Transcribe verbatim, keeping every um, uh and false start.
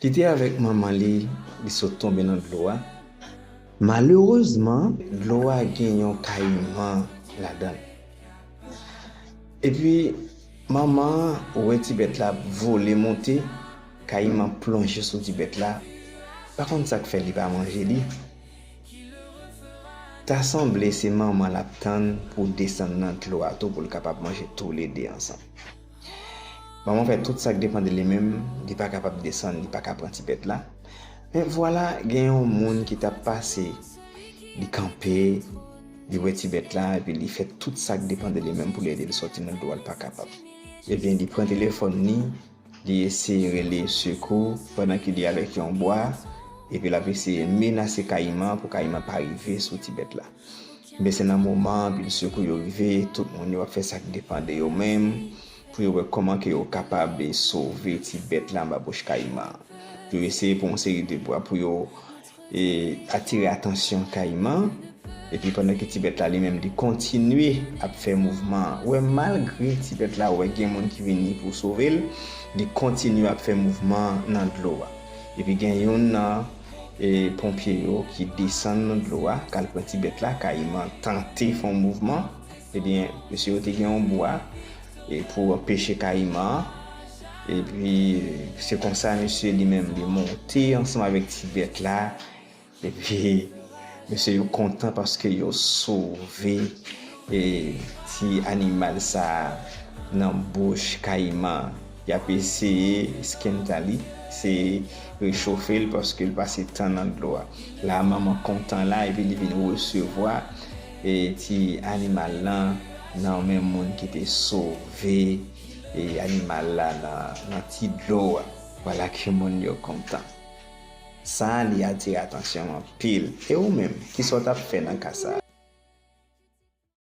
Ki te avèk manman li, li sot tonbe nan dlo a. Malerezman, dlo a gen yon kayiman ladan l. Epi, manman an wè ti bèt la ap vole monte, kayiman plonje sou ti bèt la. Pa konn sa k fè li pa manje li. Ta sanble se manman l ap tann pou desann nan dlo a tou pou l kapab manje toulede ansanm. Manman fè tout sa k depann de li menm, li pa kapab desann, li pa ka pran ti bèt la. Men vwala, gen yon moun ki t ap pase, li kanpe, li wè ti bèt la, epi li fè tout sa k depann de li menm pou li ede l sòti nan dlo a, l pa kapab. Ebyen, li pran telefòn li, li eseye rele sekou pandan ke li avèk yon bwa, epi l ap eseye menase kayiman pou kayiman pa rive sou ti bèt la. Men se nan moman anpil sekou yo rive, tout moun yo ap fè sa k depann de yo menm, pou yo wè kòman ke yo kapab sove ti bèt la anba bouch kayiman. Yo eseye pran yon seri de bwa pou yo e, atire atansyon kayiman. Epi pandan ke ti bèt la li menm li kontinye ap fè mouvman an. Wè, malgre ti bèt la wè gen moun ki vini pou sove l, li kontinye ap fè mouvman nan dlo a. Epi gen youn nan e, ponpye yo ki desann nan dlo a, k al pran ti bèt la, kayiman tante fè yon mouvman. Ebyen, mesye yo te gen yon bwa e, pou anpeche kayiman an. Epi, se konsa mesye li menm li monte ansanm avèk ti bèt la. Epi, mesye yo kontan paske yo sove e, ti animal sa a nan bouch kayiman. Y ap eseye eskwenta li, eseye rechofe l paske l pase tan nan dlo a. La, manman kontan la, epi li vin resevwa e, ti animal lan nan men moun ki te sove e, animal la nan, nan ti dlo a. Vwala ke moun yo kontan. Sa a, li atire atansyon m anpil. E ou menm, kisa w t ap fè nan ka sa a?